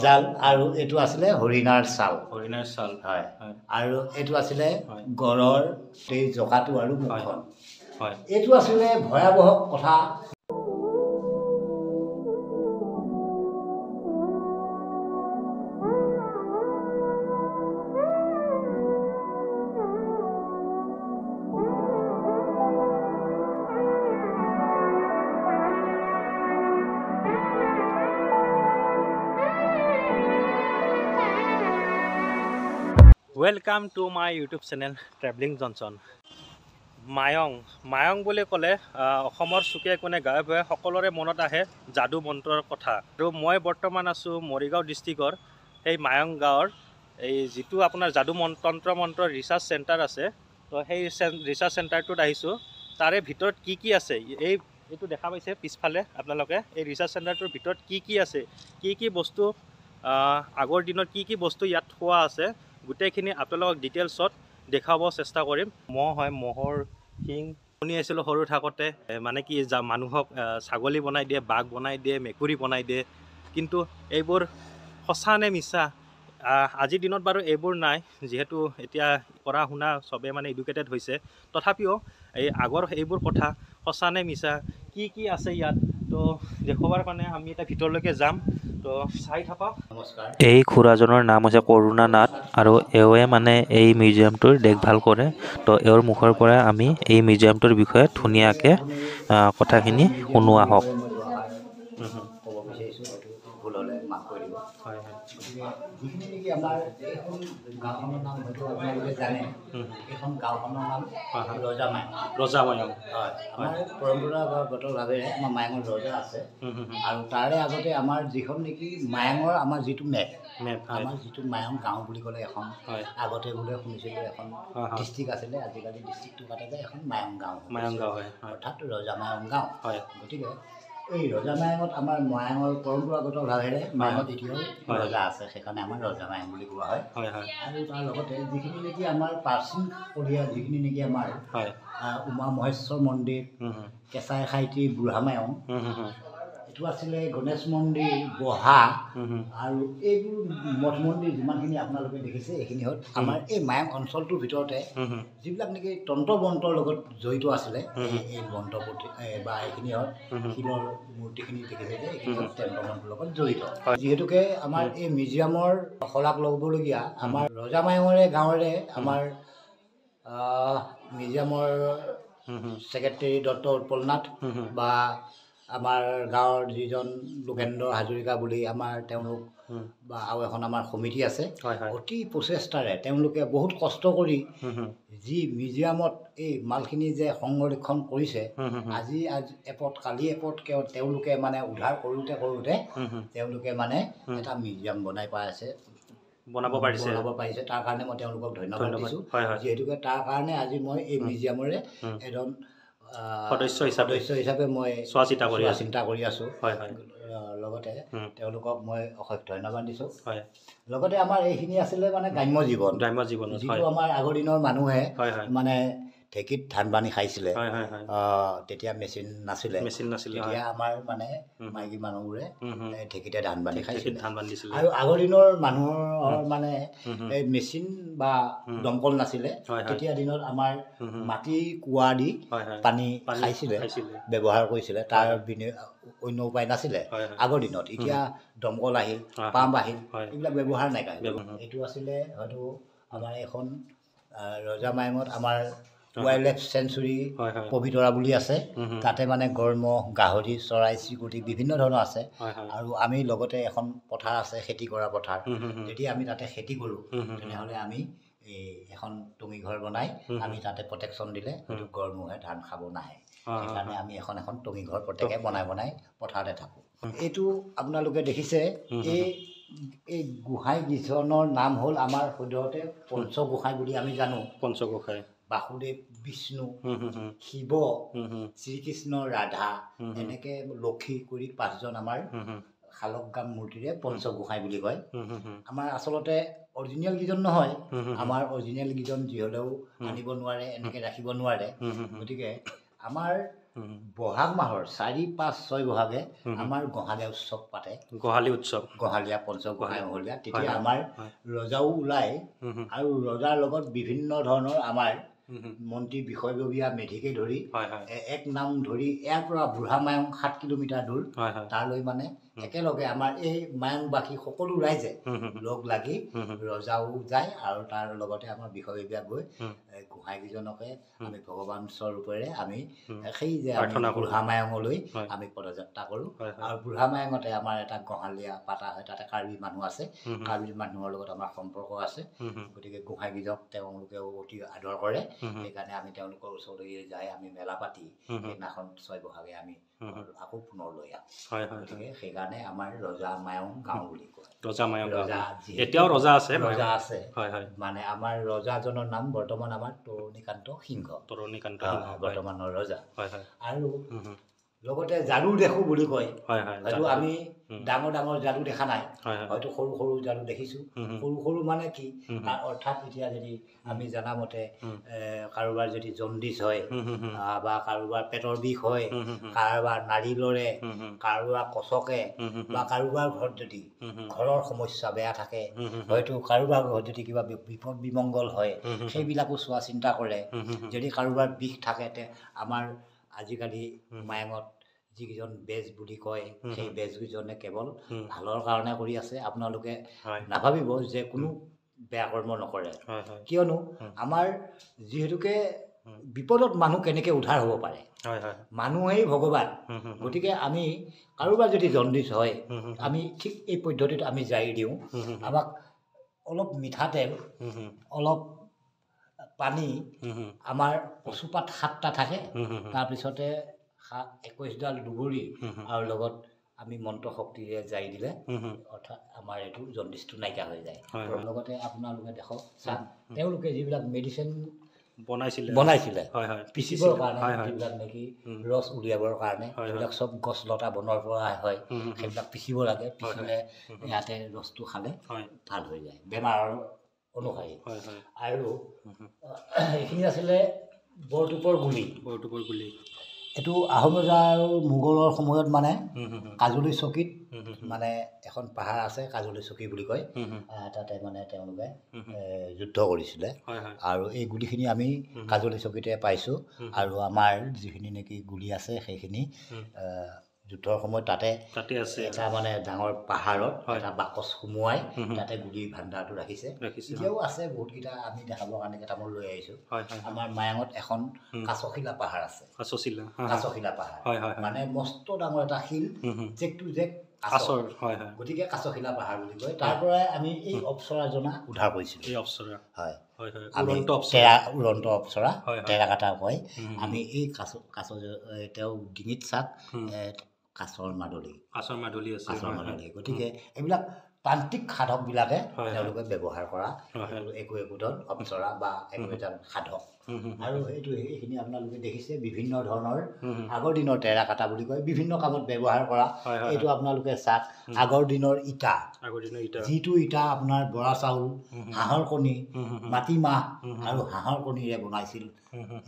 জাল আৰু এইটো আছিলে হৰিণাৰ ছাল। হৰিণাৰ ছাল, হয়। আৰু এইটো আছিলে গড়ৰ এই জকাটো আৰু মুখখন। হয়। এইটো আছিলে ভয়াৱহ কথা। Welcome to my YouTube channel travelling Johnson. Mayong Mayong বুলি ক'লে অসমৰ চুকে কোণে গাঁৱে ভূঞে সকলোৰে মনত আহে যাদু মন্ত্ৰৰ কথা। আৰু মই বৰ্তমান আছোঁ মৰিগাঁও ডিষ্ট্ৰিক্টৰ সেই মায়ং গাঁৱৰ এই যিটো আপোনাৰ যাদু তন্ত্ৰ মন্ত্ৰ ৰিচাৰ্চ চেণ্টাৰ আছে, তো সেই ৰিচাৰ্চ চেণ্টাৰটোত আহিছোঁ। তাৰে ভিতৰত কি কি আছে এইটো দেখা পাইছে পিছফালে আপোনালোকে। এই ৰিচাৰ্চ চেণ্টাৰটোৰ ভিতৰত কি কি আছে, কি কি বস্তু আগৰ দিনত কি কি বস্তু ইয়াত থোৱা আছে, গোটেইখিনি আপোনালোকক ডিটেইলছত দেখুৱাব চেষ্টা কৰিম। ম'হ হয়, ম'হৰ শিং শুনি আছিলোঁ সৰু থাকোঁতে, মানে কি মানুহক ছাগলী বনাই দিয়ে, বাঘ বনাই দিয়ে, মেকুৰী বনাই দিয়ে। কিন্তু এইবোৰ সঁচা নে মিছা আজিৰ দিনত বাৰু এইবোৰ নাই, যিহেতু এতিয়া পঢ়া শুনা চবে মানে এডুকেটেড হৈছে। তথাপিও এই আগৰ এইবোৰ কথা সঁচা নে মিছা, কি কি আছে ইয়াত, তো দেখুওৱাৰ কাৰণে আমি এতিয়া ভিতৰলৈকে যাম, তো চাই থাকক। নমস্কাৰ। এই খুৰাজনৰ নাম হৈছে কৰুণা নাথ আৰু এওঁৱে মানে এই মিউজিয়ামটোৰ দেখভাল কৰে। তো এওঁৰ মুখৰ পৰা আমি এই মিউজিয়ামটোৰ বিষয়ে ধুনীয়াকৈ কথাখিনি শুনোৱা হওক। ক'ব বিচাৰিছোঁ, হয়তো ভুল হ'লে মাফ কৰি দিব। হয় হয়। গতিকে যিখিনি নেকি আমাৰ এইখন গাঁওখনৰ নাম হয়তো আপোনালোকে জানে, এইখন গাঁওখনৰ নাম ৰজামায়ং। ৰজামায়ং, হয়। আমাৰ পৰম্পৰাগতভাৱে আমাৰ মায়ঙৰ ৰজা আছে। আৰু তাৰে আগতে আমাৰ যিখন নেকি মায়ঙৰ আমাৰ যিটো মেপ, আমাৰ যিটো মায়ং গাঁও বুলি ক'লে এখন আগতে বোলে শুনিছিলোঁ এখন ডিষ্ট্ৰিক্ট আছিলে, আজিকালি ডিষ্ট্ৰিক্টটো কাটা যায়, এখন মায়ং গাঁও। মায়ং গাঁও, হয়, অৰ্থাৎ ৰজামায়ং গাঁও। হয়। গতিকে এই ৰজামায়ঙত আমাৰ মায়ঙৰ পৰম্পৰাগতভাৱেৰে মায়ঙত এতিয়াও ৰজা আছে, সেইকাৰণে আমাৰ ৰজামায়ং বুলি কোৱা হয়। আৰু তাৰ লগতে যিখিনি নেকি আমাৰ প্ৰাচীন কলীয়া যিখিনি নেকি আমাৰ উমা মহেশ্বৰ মন্দিৰ, কেঁচাই খাইটি বুঢ়া মায়ং, এইটো আছিলে গণেশ মন্দিৰ, বহা, আৰু এইবোৰ মঠ মন্দিৰ যিমানখিনি আপোনালোকে দেখিছে, এইখিনি হ'ল আমাৰ এই মায়ং অঞ্চলটোৰ ভিতৰতে যিবিলাক নেকি তন্ত্ৰ মন্ত্ৰৰ লগত জড়িত আছিলে, এই মন্ত্ৰ বা এইখিনি হ'ল শিলৰ মূৰ্তিখিনি দেখিছে যে এইখিনি হ'ল তন্ত্ৰ মন্ত্ৰৰ লগত জড়িত। যিহেতুকে আমাৰ এই মিউজিয়ামৰ শলাগ ল'বলগীয়া আমাৰ ৰজামায়ঙৰে গাঁৱৰে আমাৰ মিউজিয়ামৰ ছেক্ৰেটেৰী দত্ত উৎপল নাথ বা আমাৰ গাঁৱৰ যিজন লোকেন্দ্ৰ হাজৰিকা বুলি আমাৰ তেওঁলোক বা আৰু এখন আমাৰ সমিতি আছে, অতি প্ৰচেষ্টাৰে তেওঁলোকে বহুত কষ্ট কৰি যি মিউজিয়ামত এই মালখিনি যে সংৰক্ষণ কৰিছে, আজি আজি এপদ কালি এপদকৈ তেওঁলোকে মানে উদ্ধাৰ কৰোঁতে কৰোঁতে তেওঁলোকে মানে এটা মিউজিয়াম বনাই পাই আছে, বনাব পাৰিছে। তাৰ কাৰণে মই তেওঁলোকক ধন্যবাদ দিছোঁ। যিহেতুকে তাৰ কাৰণে আজি মই এই মিউজিয়ামৰে এজন সদস্য হিচাপে মই চোৱা চিতা কৰি আছোঁ। লগতে তেওঁলোকক মই অশেষ ধন্যবাদ দিছোঁ। লগতে আমাৰ এইখিনি আছিলে মানে গ্ৰাম্য জীৱন, যিটো আমাৰ আগৰ দিনৰ মানুহে মানে ঢেঁকীত ধান বানি খাইছিলে, তেতিয়া মেচিন নাছিলে, তেতিয়া আমাৰ মানে মাইকী মানুহবোৰে ঢেঁকীতে ধান বানি খাইছিলে। আৰু আগৰ দিনৰ মানুহৰ মানে এই মেচিন বা দমকল নাছিলে, তেতিয়া দিনত আমাৰ মাটি কুঁৱা দি পানী খাইছিলে, ব্যৱহাৰ কৰিছিলে, তাৰ অন্য উপায় নাছিলে আগৰ দিনত। এতিয়া দমকল আহিল, পাম্প আহিল, এইবিলাক ব্যৱহাৰ নাই। এইটো আছিলে হয়তো আমাৰ এইখন ৰজামায়ঙত আমাৰ ৱাইল্ড লাইফ চেঞ্চুৰী পবিতৰা বুলি আছে, তাতে মানে গড়, ম'হ, গাহৰি, চৰাই চিৰিকটি বিভিন্ন ধৰণৰ আছে। আৰু আমি লগতে এখন পথাৰ আছে, খেতি কৰা পথাৰ। যেতিয়া আমি তাতে খেতি কৰোঁ, তেনেহ'লে আমি এই এখন টঙি ঘৰ বনাই আমি তাতে প্ৰটেকশ্যন দিলে হয়তো গড় ম'হে ধান খাব নাহে, সেইকাৰণে আমি এখন এখন টঙি ঘৰ প্ৰত্যেকে বনাই বনাই পথাৰতে থাকোঁ। এইটো আপোনালোকে দেখিছে, এই গোঁসাই কেইজনৰ নাম হ'ল আমাৰ সদ্যহতে পঞ্চগোঁসাই বুলি আমি জানো। পঞ্চগোঁসাই, বাসুদেৱ, বিষ্ণু, শিৱ, শ্ৰীকৃষ্ণ, ৰাধা, এনেকৈ লক্ষী কৰি পাঁচজন আমাৰ শালগ্ৰাম মূৰ্তিৰে পঞ্চগোঁসাই বুলি কয়। আমাৰ আচলতে অৰিজিনেল কেইজন নহয়, আমাৰ অৰিজিনেল কেইজন যি হ'লেও আনিব নোৱাৰে, এনেকৈ ৰাখিব নোৱাৰে। গতিকে আমাৰ বহাগ মাহৰ 4, 5, 6 বহাগে আমাৰ গোহালীয়া উৎসৱ পাতে। গোহালি উৎসৱ, গোহালীয়া পঞ্চ গোহাঁই মহলীয়া। তেতিয়া আমাৰ ৰজাও ওলায় আৰু ৰজাৰ লগত বিভিন্ন ধৰণৰ আমাৰ মন্ত্ৰী বিষয়ববীয়া মেধিকে ধৰি এক নাম ধৰি ইয়াৰ পৰা বুঢ়া মায়ং 7 কিলোমিটাৰ দূৰ, তালৈ মানে একেলগে আমাৰ এই মায়ংবাসী সকলো ৰাইজে লগ লাগি ৰজাও যায় আৰু তাৰ লগতে আমাৰ বিষয়ববীয়া গৈ গোহাঁইকেইজনকে আমি ভগৱান স্বৰূপেৰে আমি সেই যে বুঢ়া মায়ঙলৈ আমি পদযাত্ৰা কৰোঁ। আৰু বুঢ়া মায়ঙতে আমাৰ এটা গোহালীয়া পাতা হয়, তাতে কাৰ্বি মানুহ আছে, কাৰ্বি মানুহৰ লগত আমাৰ সম্পৰ্ক আছে, গতিকে গোহাঁইকেইজনক তেওঁলোকেও অতি আদৰ কৰে। সেইকাৰণে আমি তেওঁলোকৰ ওচৰলৈ যাই আমি মেলা পাতি সেইদিনাখন 6 বহাগে আমি আকৌ পুনৰ লৈ আহোঁ। গতিকে সেইকাৰণে আমাৰ ৰজা মায়ং গাঁও বুলি কয়। ৰজা মায়ং ৰজা এতিয়াও ৰজা আছে, ৰজা আছে। মানে আমাৰ ৰজাজনৰ নাম বৰ্তমান আমাৰ তৰুণীকান্ত সিংহ, তৰুণীকান্ত বৰ্তমানৰ ৰজা। আৰু লগতে যাদু দেখো বুলি কয়, হয়তো আমি ডাঙৰ ডাঙৰ যাদু দেখা নাই, হয়তো সৰু সৰু যাদু দেখিছোঁ। সৰু সৰু মানে কি, অৰ্থাৎ এতিয়া যদি আমি জনামতে কাৰোবাৰ যদি জণ্ডিছ হয় বা কাৰোবাৰ পেটৰ বিষ হয়, কাৰোবাৰ নাড়ী লৰে, কাৰোবাৰ কচকে বা কাৰোবাৰ ঘৰত যদি ঘৰৰ সমস্যা বেয়া থাকে, হয়তো কাৰোবাৰ ঘৰত যদি কিবা বিপদ বিমংগল হয়, সেইবিলাকো চোৱা চিন্তা কৰে। যদি কাৰোবাৰ বিষ থাকে, তে আমাৰ আজিকালি মায়ঙত যিকেইজন বেজ বুলি কয়, সেই বেজকেইজনে কেৱল ভালৰ কাৰণে কৰি আছে। আপোনালোকে নাভাবিব যে কোনো বেয়া কৰ্ম নকৰে, কিয়নো আমাৰ যিহেতুকে বিপদত মানুহ কেনেকৈ উদ্ধাৰ হ'ব পাৰে, মানুহেই ভগৱান। গতিকে আমি কাৰোবাৰ যদি জণ্ডিছ হয়, আমি ঠিক এই পদ্ধতিত আমি জাৰি দিওঁ। আমাক অলপ মিঠাতেল, অলপ পানী, আমাৰ কচুপাত 7টা থাকে, তাৰপিছতে 21ডাল দুবৰি আৰু লগত আমি মন্ত্ৰ শক্তিৰে জাৰি দিলে অৰ্থাৎ আমাৰ এইটো জণ্ডিছটো নাইকিয়া হৈ যায়। লগতে আপোনালোকে দেখক চাওক, তেওঁলোকে যিবিলাক মেডিচিন বনাইছিলে পিচিবৰ কাৰণে, যিবিলাক নেকি ৰস উলিয়াবৰ কাৰণে, সেইবিলাক চব গছ লতা বনৰ পৰা হয়, সেইবিলাক পিচিব লাগে। পিচিলে ইয়াতে ৰসটো খালে ভাল হৈ যায় বেমাৰৰ অনুসৰি। আৰু এইখিনি আছিলে বৰটোপৰ গুলি। বৰটোপৰ গুলি এইটো আহোম ৰজা আৰু মোগলৰ সময়ত মানে কাজলী চকীত মানে এখন পাহাৰ আছে, কাজলী চকী বুলি কয়, তাতে মানে তেওঁলোকে যুদ্ধ কৰিছিলে। আৰু এই গুলিখিনি আমি কাজলী চকীতে পাইছোঁ। আৰু আমাৰ যিখিনি নেকি গুলি আছে, সেইখিনি যুদ্ধৰ সময়ত তাতে এটা মানে ডাঙৰ পাহাৰত এটা বাকচ সোমোৱাই তাতে গুলি ভাণ্ডাৰটো ৰাখিছে। এতিয়াও আছে বহুতকেইটা, আমি দেখাবৰ কাৰণে কেইটামান লৈ আহিছোঁ। আমাৰ মায়ঙত এখন কাছশিলা পাহাৰ আছে, কাছশিলা পাহাৰ মানে মস্ত ডাঙৰ এটা শিল, জেক টু জেক কাছৰ, গতিকে কাছশিলা পাহাৰ বুলি কয়। তাৰ পৰাই আমি এই অপ্সৰাজনা উদ্ধাৰ কৰিছিলোঁ। হয়, আমি উৰন্ত অপ্সৰা টেৰাকাটা কয়। আমি এই কাছ কাছ তেওঁ ডিঙিত চাক কাছৰ মাদলি, কাছৰ মাদলি আছে, কাছৰ মাদলি। গতিকে এইবিলাক তান্ত্ৰিক সাধকবিলাকে তেওঁলোকে ব্যৱহাৰ কৰা একো একোজন অপ্সৰা বা একো এজন সাধক। আৰু সেইটো এইখিনি আপোনালোকে দেখিছে বিভিন্ন ধৰণৰ আগৰ দিনৰ টেৰাকাটা বুলি কয়, বিভিন্ন কামত ব্যৱহাৰ কৰা। এইটো আপোনালোকে চাওক, আগৰ দিনৰ ইটা, যিটো ইটা আপোনাৰ বৰা চাউল, হাঁহৰ কণী, মাটিমাহ আৰু হাঁহৰ কণীৰে বনাইছিল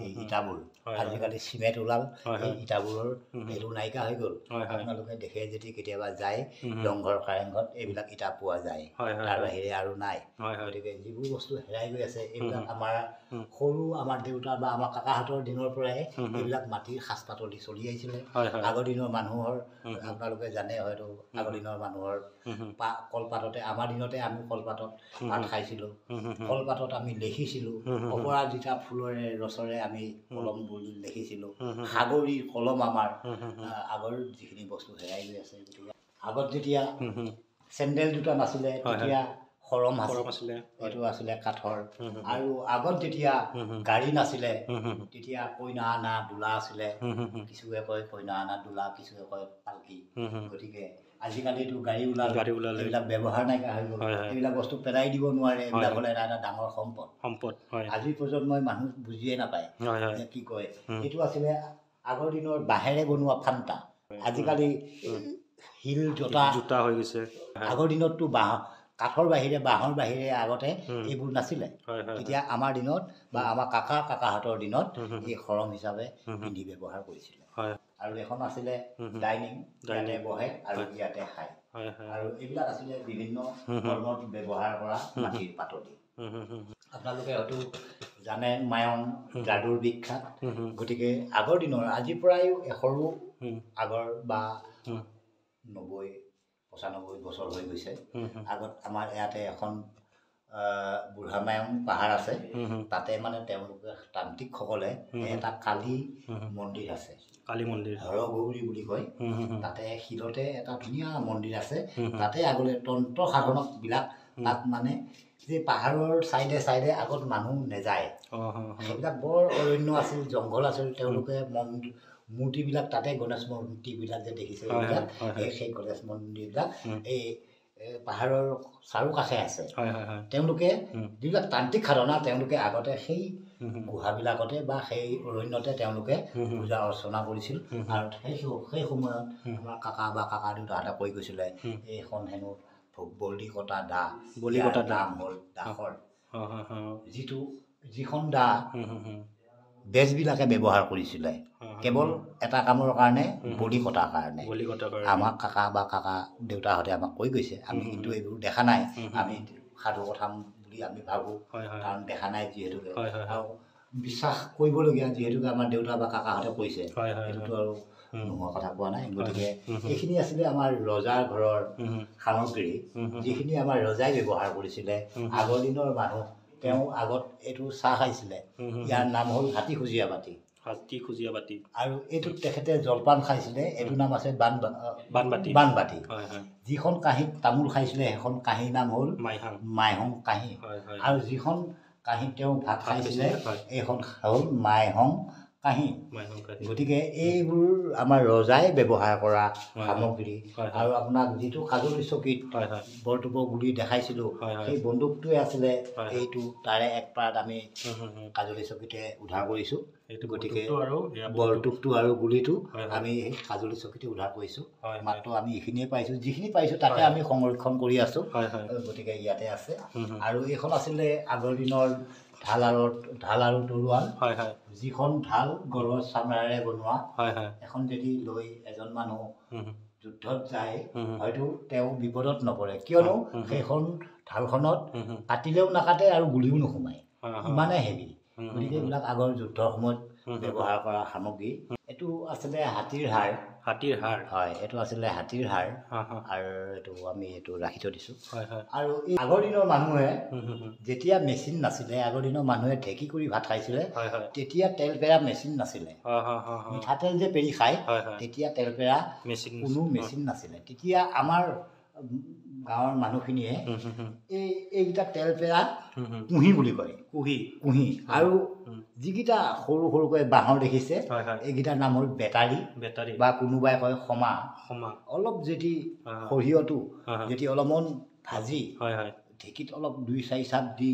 এই ইটাবোৰ। আজিকালি চিমেণ্ট ওলাল, এই ইটাবোৰৰ এইটো নাইকিয়া হৈ গ'ল। আপোনালোকে দেখে যদি কেতিয়াবা যায় ৰংঘৰ কাৰেংঘৰত এইবিলাক ইটা পোৱা যায়, তাৰ বাহিৰে আৰু নাই। গতিকে যিবোৰ বস্তু হেৰাই গৈ আছে, এইবিলাক আমাৰ সৰু আমাৰ দেউতা বা আমাৰ কাকাহঁতৰ দিনৰ পৰাই এইবিলাক মাটিৰ সাজ পাতলি চলি আহিছিলে। আগৰ দিনৰ মানুহৰ আপোনালোকে জানে হয়তো, আগৰ দিনৰ মানুহৰ কলপাততে, আমাৰ দিনতে আমি কলপাতত ভাত খাইছিলোঁ, কলপাতত আমি লিখিছিলোঁ, অপৰাজিতা ফুলৰে ৰসৰে আমি কলমবোৰ লিখিছিলোঁ, সাগৰীৰ কলম আমাৰ আগৰ যিখিনি বস্তু হেৰাই গৈ আছে। গতিকে আগত যেতিয়া চেণ্ডেল জোতা নাছিলে, তেতিয়া খৰম আছিলে, এইটো আছিলে কাঠৰ। আৰু আগত যেতিয়া গাড়ী নাছিলে, তেতিয়া কইনা আনা দোলা আছিলে, কিছুৱে কয় কইনা আনা দোলা, কিছুৱে কয় পালকি। গতিকে আজিকালিতো গাড়ী ওলাল, এইবিলাক ব্যৱহাৰ নাইকিয়া হৈ গ'ল, এইবিলাক বস্তু পেলাই দিব নোৱাৰে, এইবিলাক হ'লে এটা এটা ডাঙৰ সম্পদ। সম্পদ আজিৰ প্ৰজন্মই মানুহ বুজিয়ে নাপায় যে কি কয়। এইটো আছিলে আগৰ দিনৰ বাঁহেৰে বনোৱা ফান্তা। আজিকালি শিল জোতা জোতা হৈ গৈছে। আগৰ দিনততো বাঁহ কাঠৰ বাহিৰে বাঁহৰ বাহিৰে আগতে এইবোৰ নাছিলে। তেতিয়া আমাৰ দিনত বা আমাৰ কাকা কাকাহঁতৰ দিনত এই খৰম হিচাপে পিন্ধি ব্যৱহাৰ কৰিছিলে। আৰু এখন আছিলে ডাইনিং, ইয়াতে বহে আৰু ইয়াতে খায়। আৰু এইবিলাক আছিলে বিভিন্ন কৰ্মত ব্যৱহাৰ কৰা মাটিৰ পাতলি। আপোনালোকে হয়তো জানে মায়ং যাদুৰ বিখ্যাত। গতিকে আগৰ দিনৰ আজিৰ পৰাইও এশৰো আগৰ বা 90-95 বছৰ হৈ গৈছে। আগত আমাৰ ইয়াতে এখন বুঢ়া মায়ং পাহাৰ আছে, তাতে মানে তেওঁলোকে তান্ত্ৰিকসকলে এটা কালী মন্দিৰ আছে, কালী মন্দিৰ হৰগৌৰী বুলি কয়। তাতে শিলতে এটা ধুনীয়া মন্দিৰ আছে। তাতে আগতে তন্ত্ৰ সাধনকবিলাক তাত মানে যে পাহাৰৰ চাইডে চাইডে আগত মানুহ নেযায়, সেইবিলাক বৰ অৰণ্য আছিল, জংঘল আছিল। তেওঁলোকে মূৰ্তিবিলাক তাতে গণেশ মূৰ্তিবিলাক যে দেখিছে এইবিলাক, সেই গণেশ মন্দিৰবিলাক এই পাহাৰৰ চাৰিওকাষে আছে। তেওঁলোকে যিবিলাক তান্ত্ৰিক সাধনা তেওঁলোকে আগতে সেই গুহাবিলাকতে বা সেই অৰণ্যতে তেওঁলোকে পূজা অৰ্চনা কৰিছিল। আৰু সেই সময়ত আমাৰ কাকা বা কাকা দেউতাহঁতে কৈ গৈছিলে এইখন হেনো বলি কটা দা, বলি কটা নাম হ'ল দাসৰ, যিখন দা বেজবিলাকে ব্যৱহাৰ কৰিছিলে কেৱল এটা কামৰ কাৰণে, বলি কটাৰ কাৰণে। আমাক কাকা বা কাকা দেউতাহঁতে আমাক কৈ গৈছে, আমি কিন্তু এইবোৰ দেখা নাই। আমি সাধু কথা বুলি আমি ভাবোঁ, কাৰণ দেখা নাই যিহেতুকে। আৰু বিশ্বাস কৰিবলগীয়া যিহেতুকে আমাৰ দেউতা বা কাকাহঁতে কৈছে, সেইটোতো আৰু নোহোৱা কথা কোৱা নাই। গতিকে এইখিনি আছিলে আমাৰ ৰজাৰ ঘৰৰ সামগ্ৰী, যিখিনি আমাৰ ৰজাই ব্যৱহাৰ কৰিছিলে। আগৰ দিনৰ মানুহ তেওঁ আগত এইটো চাহ খাইছিলে, ইয়াৰ নাম হ'ল হাতীখুজীয়া বাতি। হাতীখুজীয়া বাতি। আৰু এইটোত তেখেতে জলপান খাইছিলে, এইটো নাম আছে বানবাতি। বানবাতি। যিখন কাঁহীত তামোল খাইছিলে সেইখন কাঁহীৰ নাম হ'ল মাইহং কাঁহী। আৰু যিখন কাঁহীত তেওঁ ভাত খাইছিলে এইখন হ'ল মাইহং কাঁহী। গতিকে এইবোৰ আমাৰ ৰজাই ব্যৱহাৰ কৰা সামগ্ৰী। আৰু আপোনাক যিটো কাজলী চকীত বৰটোপৰ গুলি দেখাইছিলোঁ, সেই বন্দুকটোৱে আছিলে এইটো, তাৰে এক পাৰ্ট আমি কাজলী চকীতে উদ্ধাৰ কৰিছোঁ। গতিকে বৰটোপটো আৰু গুলিটো আমি সেই কাজলী চকীতে উদ্ধাৰ কৰিছোঁ। মাত্ৰ আমি এইখিনিয়ে পাইছোঁ, যিখিনি পাইছোঁ তাকে আমি সংৰক্ষণ কৰি আছোঁ। গতিকে ইয়াতে আছে। আৰু এইখন আছিলে আগৰ দিনৰ ঢাল আৰু তৰোৱাল, যিখন ঢাল গড়ৰ চামৰাৰে বনোৱা। এখন যদি লৈ এজন মানুহ যুদ্ধত যায় হয়তো তেওঁ বিপদত নপৰে, কিয়নো সেইখন ঢালখনত কাটিলেও নাকাটে আৰু গুলিও নোসোমায়, ইমানে হেভি। গতিকে এইবিলাক আগৰ যুদ্ধৰ সময়ত ব্যৱহাৰ কৰা সামগ্ৰী। এইটো আছিলে হাতীৰ হাড়। হাতীৰ হাড়, হয়, এইটো আছিলে হাতীৰ হাড়। আৰু এইটো আমি এইটো ৰাখি থৈ দিছোঁ। আৰু এই আগৰ দিনৰ মানুহে যেতিয়া মেচিন নাছিলে, আগৰ দিনৰ মানুহে ঢেঁকী কৰি ভাত খাইছিলে, তেতিয়া তেল পেৰা মেচিন নাছিলে। মিঠাতেল যে পেৰি খায়, তেতিয়া তেল পেৰা কোনো মেচিন নাছিলে। তেতিয়া আমাৰ গাঁৱৰ মানুহখিনিয়ে এইকেইটা তেল পেৰা কুঁহি বুলি কয়, কুঁহি কুঁহি। আৰু যিকেইটা সৰু সৰুকৈ বাঁহৰ দেখিছে এইকেইটাৰ নাম হ'ল বেটাৰী, বেটাৰী বা কোনোবাই কয় ক্ষমা। ক্ষমা। অলপ যদি সৰিয়হটো যদি অলপমান ভাজি ঢেঁকীত অলপ 2-4 চাপ দি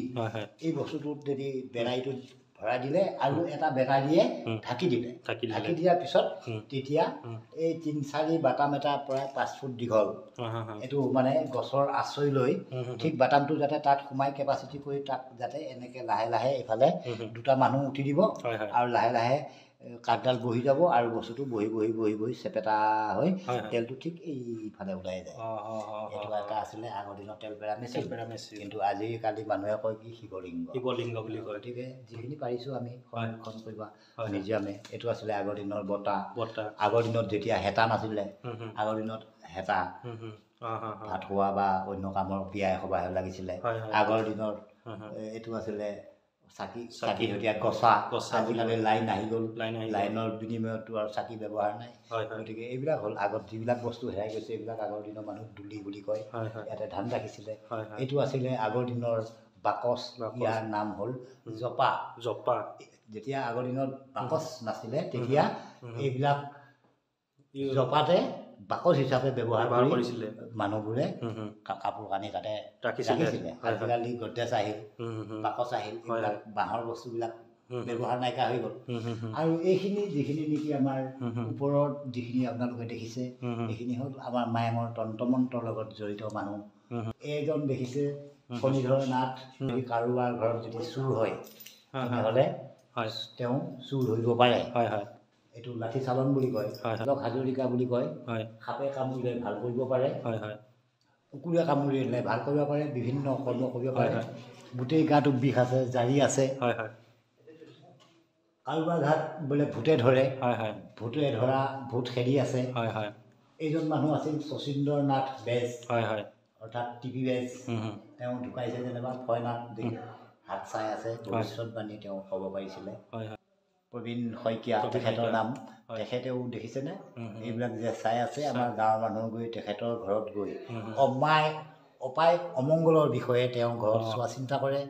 এই বস্তুটোত যদি বেটাৰীটোত ভৰাই দিলে আৰু এটা বেটাৰীয়ে ঢাকি দিলে, ঢাকি দিয়াৰ পিছত তেতিয়া এই 3-4 বাটাম এটা প্ৰায় 5 ফুট দীঘল, এইটো মানে গছৰ আশ্ৰয় লৈ ঠিক বাটামটো যাতে তাত সোমাই কেপাচিটি কৰি তাক যাতে এনেকৈ লাহে লাহে এইফালে দুটা মানুহ উঠি দিব আৰু লাহে লাহে কাঠডাল বহি যাব আৰু বস্তুটো বহি বহি বহি বহি চেপেটা হৈ তেলটো ঠিক এইফালে ওলাই যায়। এইটো এটা আছিলে আগৰ দিনত তেল পেৰা মেচিন। কিন্তু আজিকালি মানুহে কয় কি শিৱলিংগ, শিৱলিংগ বুলি কয়। গতিকে যিখিনি পাৰিছোঁ আমি সংৰক্ষণ কৰিব মিউজিয়ামে। এইটো আছিলে আগৰ দিনৰ বঁটা। বঁটা। আগৰ দিনত যেতিয়া হেতা নাছিলে, আগৰ দিনত হেতা ভাত খোৱা বা অন্য কামৰ বিয়াই সবাহে লাগিছিলে। আগৰ দিনত এইটো আছিলে চাকি, চাকি এতিয়া গছা। আজিকালি লাইন আহি গ'ল, লাইনৰ বিনিময়ততো আৰু চাকি ব্যৱহাৰ নাই। গতিকে এইবিলাক হ'ল আগত যিবিলাক বস্তু হেৰাই গৈছে, এইবিলাক আগৰ দিনৰ মানুহ দুলি বুলি কয়, ইয়াতে ধান ৰাখিছিলে। এইটো আছিলে আগৰ দিনৰ বাকচ, ইয়াৰ নাম হ'ল জপা। জপা। যেতিয়া আগৰ দিনত বাকচ নাছিলে তেতিয়া এইবিলাক জপাতে বাকচ হিচাপে ব্যৱহাৰ কৰিছিলে মানুহবোৰে, কাপোৰ কানি তাতে ৰাখিছিলে। আজিকালি গডৰেজ আহিল, বাকচ আহিল, এইবিলাক বাঁহৰ বস্তুবিলাক ব্যৱহাৰ নাইকিয়া হৈ গ'ল। আৰু এইখিনি যিখিনি নেকি আমাৰ ওপৰত যিখিনি আপোনালোকে দেখিছে, এইখিনি হ'ল আমাৰ মায়ঙৰ তন্ত্ৰ মন্ত্ৰৰ লগত জড়িত মানুহ এইজন দেখিছে ফণীধৰ নাথ। কাৰোবাৰ ঘৰত যদি চুৰ হয় তেনেহ'লে তেওঁ চুৰ ধৰিব পাৰে। এইটো লাঠি চালন বুলি কয়, হাজৰিকা বুলি কয়। সাপে কামুৰিলে ভাল কৰিব পাৰে, কুকুৰে কামুৰিলে ভাল কৰিব পাৰে, বিভিন্ন কৰ্ম কৰিব পাৰে। গোটেই গাটো বিষ আছে, জাৰি আছে, কাৰোবাৰ ঘাট বোলে ভূতে ধৰে, ভূতে ধৰা ভূত খেদি আছে। এইজন মানুহ আছিল শচীন্দ্ৰ নাথ বেজ, অৰ্থাৎ টিপি বেজ। তেওঁ ঢুকাইছে যেনিবা, ফয়নাথ হাত চাই আছে, ভৱিষ্যতবাণী তেওঁ ক'ব পাৰিছিলে। প্ৰবীণ শইকীয়া তেখেতৰ নাম। তেখেতেও দেখিছেনে এইবিলাক যে চাই আছে। আমাৰ গাঁৱৰ মানুহ গৈ তেখেতৰ ঘৰত গৈ অপায় অমংগলৰ বিষয়ে তেওঁ ঘৰত চোৱা চিন্তা কৰে।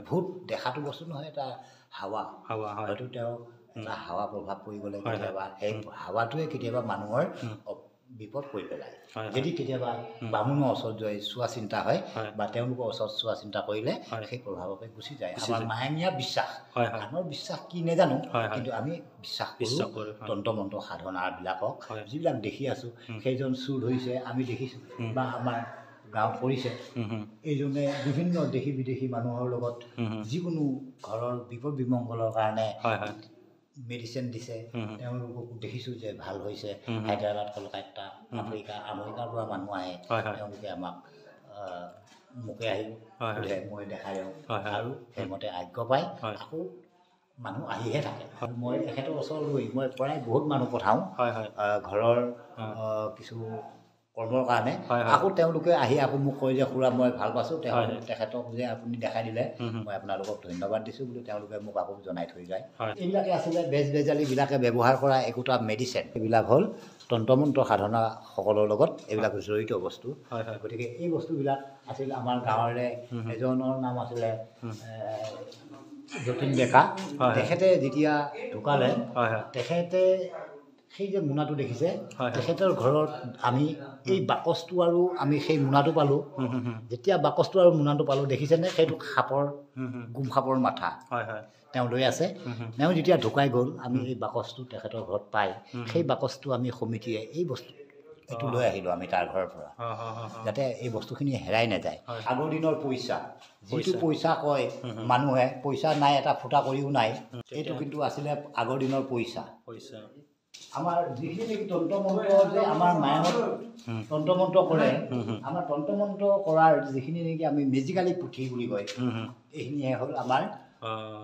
ভূত দেখাটো বস্তু নহয়, এটা হাৱা, হয়তো তেওঁ এটা হাৱা প্ৰভাৱ পৰি গ'লে কেতিয়াবা সেই হাৱাটোৱে কেতিয়াবা মানুহৰ বিপদ কৰি পেলায়। যদি কেতিয়াবা বামুণৰ ওচৰত গৈ চোৱা চিন্তা হয় বা তেওঁলোকৰ ওচৰত চোৱা চিন্তা কৰিলে সেই প্ৰভাৱতে গুচি যায়। আমাৰ মায়ঙীয়া বিশ্বাস, আনৰ বিশ্বাস কি নাজানো, কিন্তু আমি বিশ্বাস কৰোঁ তন্ত্ৰ মন্ত্ৰ সাধনাবিলাকক। যিবিলাক দেখি আছোঁ, সেইজন চুৰ ধৰিছে আমি দেখিছোঁ বা আমাৰ গাঁৱত কৰিছে। এইজনে বিভিন্ন দেশী বিদেশী মানুহৰ লগত যিকোনো ঘৰৰ বিপদ বিমংগলৰ কাৰণে মেডিচিন দিছে, তেওঁলোকক দেখিছোঁ যে ভাল হৈছে। হায়দৰাবাদ, কলকাতা, আফ্ৰিকা, আমেৰিকাৰ পৰা মানুহ আহে, তেওঁলোকে আমাক মোকে আহি সোধে, মই দেখাই দিওঁ আৰু সেইমতে আজ্ঞা পায় আকৌ মানুহ আহিহে থাকে। মই তেখেতৰ ওচৰত গৈ মই প্ৰায় বহুত মানুহ পঠাওঁ ঘৰৰ কিছু কৰ্মৰ কাৰণে। আকৌ তেওঁলোকে আহি আকৌ মোক কয় যে খুৰা মই ভাল পাইছোঁ, তেখেতক যে আপুনি দেখাই দিলে মই আপোনালোকক ধন্যবাদ দিছোঁ বুলি তেওঁলোকে মোক আকৌ জনাই থৈ যায়। এইবিলাকে আছিলে বেজ বেজালিবিলাকে ব্যৱহাৰ কৰা একোটা মেডিচিন। এইবিলাক হ'ল তন্ত্ৰমন্ত্ৰ সাধনাসকলৰ লগত এইবিলাক জড়িত বস্তু। গতিকে এই বস্তুবিলাক আছিল আমাৰ গাঁৱৰে এজনৰ নাম আছিলে যতীন ডেকা। তেখেতে যেতিয়া ঢুকালে, তেখেতে সেই যে মোনাটো দেখিছে, তেখেতৰ ঘৰত আমি এই বাকচটো আৰু আমি সেই মোনাটো পালোঁ। যেতিয়া বাকচটো আৰু মোনাটো পালোঁ, দেখিছেনে সেইটো সাপৰ গোম সাপৰ মাথা তেওঁ লৈ আছে। তেওঁ যেতিয়া ঢুকাই গ'ল, আমি এই বাকচটো তেখেতৰ ঘৰত পাই সেই বাকচটো আমি সমিতিয়ে এই বস্তু এইটো লৈ আহিলোঁ আমি তাৰ ঘৰৰ পৰা, যাতে এই বস্তুখিনি হেৰাই নাযায়। আগৰ দিনৰ পইচা, যিটো পইচা কয় মানুহে, পইচা নাই এটা ফুটা কৰিও নাই, এইটো কিন্তু আছিলে আগৰ দিনৰ পইচা। আমাৰ যিখিনি নেকি তন্ত্ৰমন্ত্ৰ যে আমাৰ মায়ঙত তন্ত্ৰমন্ত্ৰ কৰে, আমাৰ তন্ত্ৰমন্ত্ৰ কৰাৰ যিখিনি নেকি আমি মেজিকালি পুথি বুলি কয়, এইখিনিয়ে হ'ল আমাৰ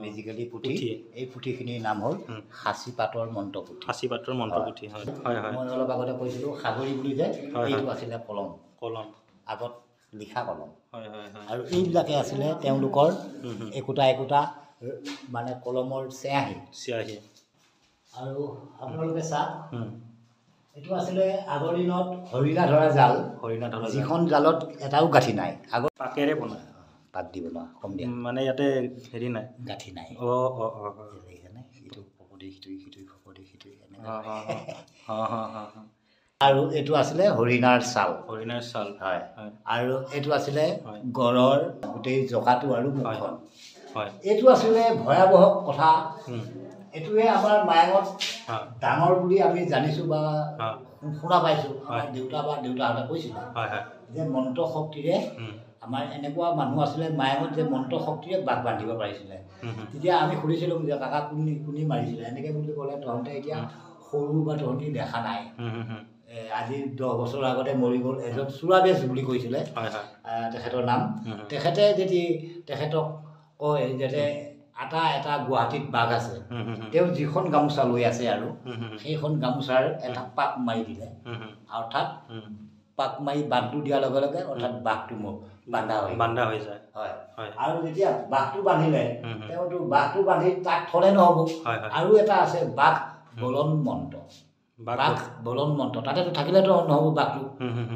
মেজিকালি পুথি। এই পুথিখিনিৰ নাম হ'ল সাঁচি পাতৰ মন্ত্ৰ পুথি। সাঁচি পাতৰ মন্ত্ৰ পুথি। মই অলপ আগতে কৈছিলোঁ সাগৰি বুলি যে, এইটো আছিলে কলম, কলম আগত লিখা কলম। আৰু এইবিলাকে আছিলে তেওঁলোকৰ একোটা একোটা মানে কলমৰ চিয়াহী। চিয়াহী। আৰু আপোনালোকে চাওক, এইটো আছিলে আগৰ দিনত হৰিণা ধৰা জাল, হৰিণা ধৰা যিখন জালত এটাও গাঁঠি নাই। আগত পাকেৰে বনায়, পাক দি বনোৱা কম দিয়া, মানে ইয়াতে হেৰি নাই, গাঁঠি নাই। ইটো ফকৰি সিটো সিটো ফকৰি সিটো এনেকৈ। আৰু এইটো আছিলে হৰিণাৰ ছাল, হৰিণাৰ ছাল। হয়। আৰু এইটো আছিলে গড়ৰ গোটেই জকাটো আৰু মুখখন। এইটো আছিলে ভয়াৱহ কথা। এইটোৱে আমাৰ মায়ঙত ডাঙৰ বুলি আমি জানিছোঁ বা শুনা পাইছোঁ। আমাৰ দেউতা বা দেউতাহঁতে কৈছিলে যে মন্ত্ৰ শক্তিৰে আমাৰ এনেকুৱা মানুহ আছিলে মায়ঙত যে মন্ত্ৰ শক্তিৰে বাঘ বান্ধিব পাৰিছিলে। তেতিয়া আমি সুধিছিলোঁ যে কাকা কোনে কোনে মাৰিছিলে এনেকৈ বুলি ক'লে, তহঁতে এতিয়া সৰু বা তহঁতি দেখা নাই, আজি 10 বছৰৰ আগতে মৰি গ'ল এজন চোৰাবেজ বুলি কৈছিলে তেখেতৰ নাম। তেখেতে যদি তেখেতক কয় যাতে এটা এটা গুৱাহাটীত বাঘ আছে, তেওঁ যিখন গামোচা লৈ আছে আৰু সেইখন গামোচাৰ এটা পাক মাৰি দিলে, অৰ্থাৎ পাক মাৰি বান্ধটো দিয়াৰ লগে লগে অৰ্থাৎ বাঘটো মোৰ বান্ধা হৈ বান্ধা হৈ যায়। হয়। আৰু যেতিয়া বাঘটো বান্ধিলে, তেওঁতো বাঘটো বান্ধি তাক থলে নহ'ব। আৰু এটা আছে বাঘ বলন মন্ত্ৰ, বাঘ বলন মন্ত্ৰ, তাতেতো থাকিলেতো নহ'ব বাঘটো,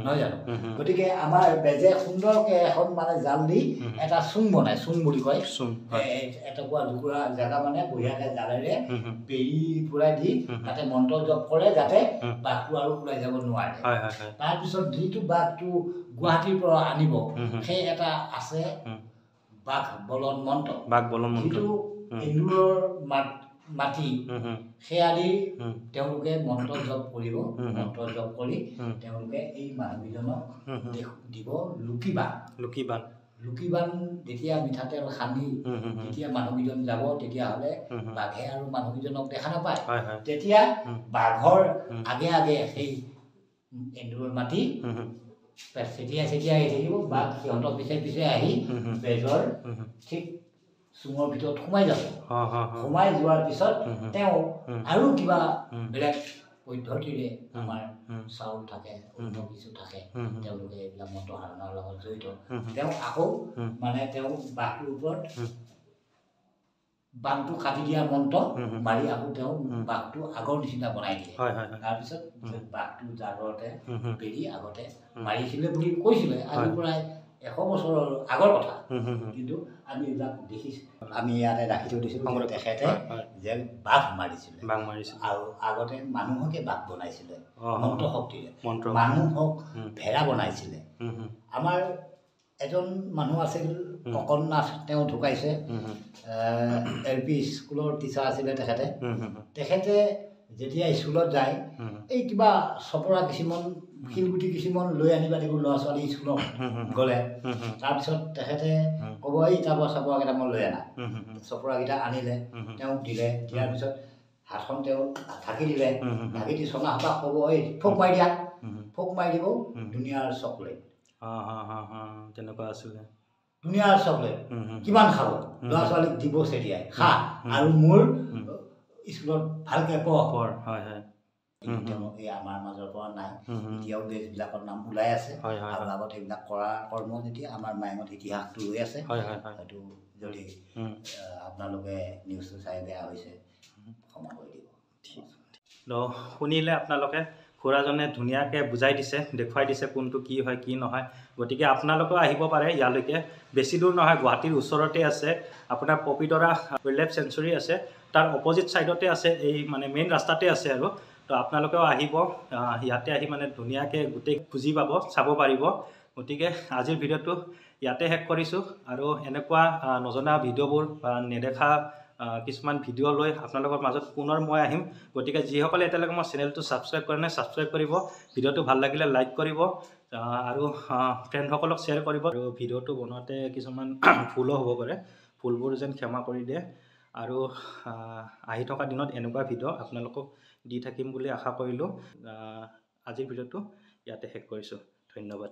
নহয় জানো? গতিকে আমাৰ বেজে সুন্দৰকৈ এখন মানে জাল দি এটা চুং বনায়, চুং বুলি কয়, এটুকুৰা টুকুৰা জেগা মানে বঢ়িয়াকৈ জালেৰে বেৰি পুৰাই দি তাতে মন্ত্ৰ জপ কৰে যাতে বাঘটো আৰু ওলাই যাব নোৱাৰে। তাৰপিছত যিটো বাঘটো গুৱাহাটীৰ পৰা আনিব, সেই এটা আছে বাঘ বলন মন্ত্ৰ, বাঘ বলন মন্ত্ৰ, যিটো এন্দুৰৰ মাত মাটি সেয়া দি তেওঁলোকে মন্ত্ৰ জপ কৰিব। মন্ত্ৰ জপ কৰি তেওঁলোকে এই মানুহকেইজনক দিব লুকিবান। লুকিবান, লুকিবান যেতিয়া মিঠাতেল সানি যেতিয়া মানুহকেইজন যাব, তেতিয়াহ'লে বাঘে আৰু মানুহকেইজনক দেখা নাপায়। তেতিয়া বাঘৰ আগে আগে সেই এন্দুৰৰ মাটি চেটিয়াই চেটিয়াই আহি থাকিব, বাঘ সিহঁতৰ পিছে পিছে আহি বেজৰ ঠিক চুঙৰ ভিতৰত সোমাই যাব। সোমাই যোৱাৰ পিছত তেওঁ আৰু কিবা বেলেগ পদ্ধতিৰে আমাৰ চাউল থাকে, অন্য কিছু থাকে, তেওঁলোকে এইবিলাক মন্ত্ৰ সাধনাৰ লগত জড়িত। তেওঁ আকৌ মানে তেওঁ বাঘটোৰ ওপৰত বানটো কাটি দিয়া মন্ত্ৰ মাৰি আকৌ তেওঁ বাঘটো আগৰ নিচিনা বনাই দিয়ে। তাৰপিছত বাঘটো জাগৰতে বেৰি আগতে মাৰিছিলে বুলি কৈছিলে, আজিৰ পৰাই 100 বছৰৰ আগৰ কথা, কিন্তু আমি এইবিলাক দেখিছোঁ। আমি ইয়াতে ৰাখি থৈ দিছিলোঁ তেখেতে যে বাঘ মাৰিছিলে, আৰু আগতে মানুহকে বাঘ বনাইছিলে মন্ত্ৰ শক্তিৰে, মানুহক ভেড়া বনাইছিলে। আমাৰ এজন মানুহ আছিল অকণ নাথ, তেওঁ ঢুকাইছে, এল পি স্কুলৰ টিচাৰ আছিলে তেখেতে। তেখেতে যেতিয়া স্কুলত যায়, এই কিবা চপৰা কিছুমান শিলগুটি কিছুমান লৈ আনিব লাগিব ল'ৰা ছোৱালী স্কুলত গ'লে। তাৰপিছত তেখেতে ক'ব, এই তাৰপৰা চপৰা কেইটামান লৈ আনা। চপৰাকেইটা আনিলে, তেওঁক দিলে। দিয়াৰ পিছত হাতখন তেওঁ ঢাকি দিলে, ঢাকি দি চঙা সোপা ক'ব, এই ফোক মাৰি দিয়া, ফোক মাৰি দিব, ধুনীয়াৰ চকলেট। তেনেকুৱা আছিলে, ধুনীয়াৰ চকলেট কিমান খাব, ল'ৰা ছোৱালীক দিব চেটিয়াই খা, আৰু মোৰ স্কুলত ভালকৈ পঢ়। হয় হয়। তেওঁ এই আমাৰ মাজৰ পৰা নাই, এতিয়াও বেজবিলাকৰ নাম ওলাই আছে। আৰু আগত এইবিলাক কৰা কৰ্ম যেতিয়া আমাৰ মায়ঙত ইতিহাসটো ৰৈ আছে, হয়তো যদি আপোনালোকে নিউজটো চাই বেয়া হৈছে ক্ষমা কৰি দিব। ঠিক, শুনিলে আপোনালোকে খুৰাজনে ধুনীয়াকৈ বুজাই দিছে, দেখুৱাই দিছে কোনটো কি হয় কি নহয়। গতিকে আপোনালোকেও আহিব পাৰে ইয়ালৈকে, বেছি দূৰ নহয়, গুৱাহাটীৰ ওচৰতে আছে। আপোনাৰ পবিতৰা ৱাইল্ড লাইফ চেঞ্চুৰী আছে, তাৰ অপজিট ছাইডতে আছে, এই মানে মেইন ৰাস্তাতে আছে আৰু। তো আপোনালোকেও আহিব, ইয়াতে আহি মানে ধুনীয়াকৈ গোটেই বুজি পাব, চাব পাৰিব। গতিকে আজিৰ ভিডিঅ'টো ইয়াতে শেষ কৰিছোঁ, আৰু এনেকুৱা নজনা ভিডিঅ'বোৰ বা নেদেখা কিছুমান ভিডিঅ' লৈ আপোনালোকৰ মাজত পুনৰ মই আহিম। গতিকে যিসকলে এতিয়ালৈকে মোৰ চেনেলটো ছাবস্ক্ৰাইব কৰা নাই, ছাবস্ক্ৰাইব কৰিব, ভিডিঅ'টো ভাল লাগিলে লাইক কৰিব আৰু ফ্ৰেণ্ডসকলক শ্বেয়াৰ কৰিব। আৰু ভিডিঅ'টো বনোৱাতে কিছুমান ভুলো হ'ব পাৰে, ভুলবোৰ যেন ক্ষমা কৰি দিয়ে। আৰু আহি থকা দিনত এনেকুৱা ভিডিঅ' আপোনালোকক দি থাকিম বুলি আশা কৰিলোঁ। আজিৰ ভিডিঅ'টো ইয়াতে শেষ কৰিছোঁ, ধন্যবাদ।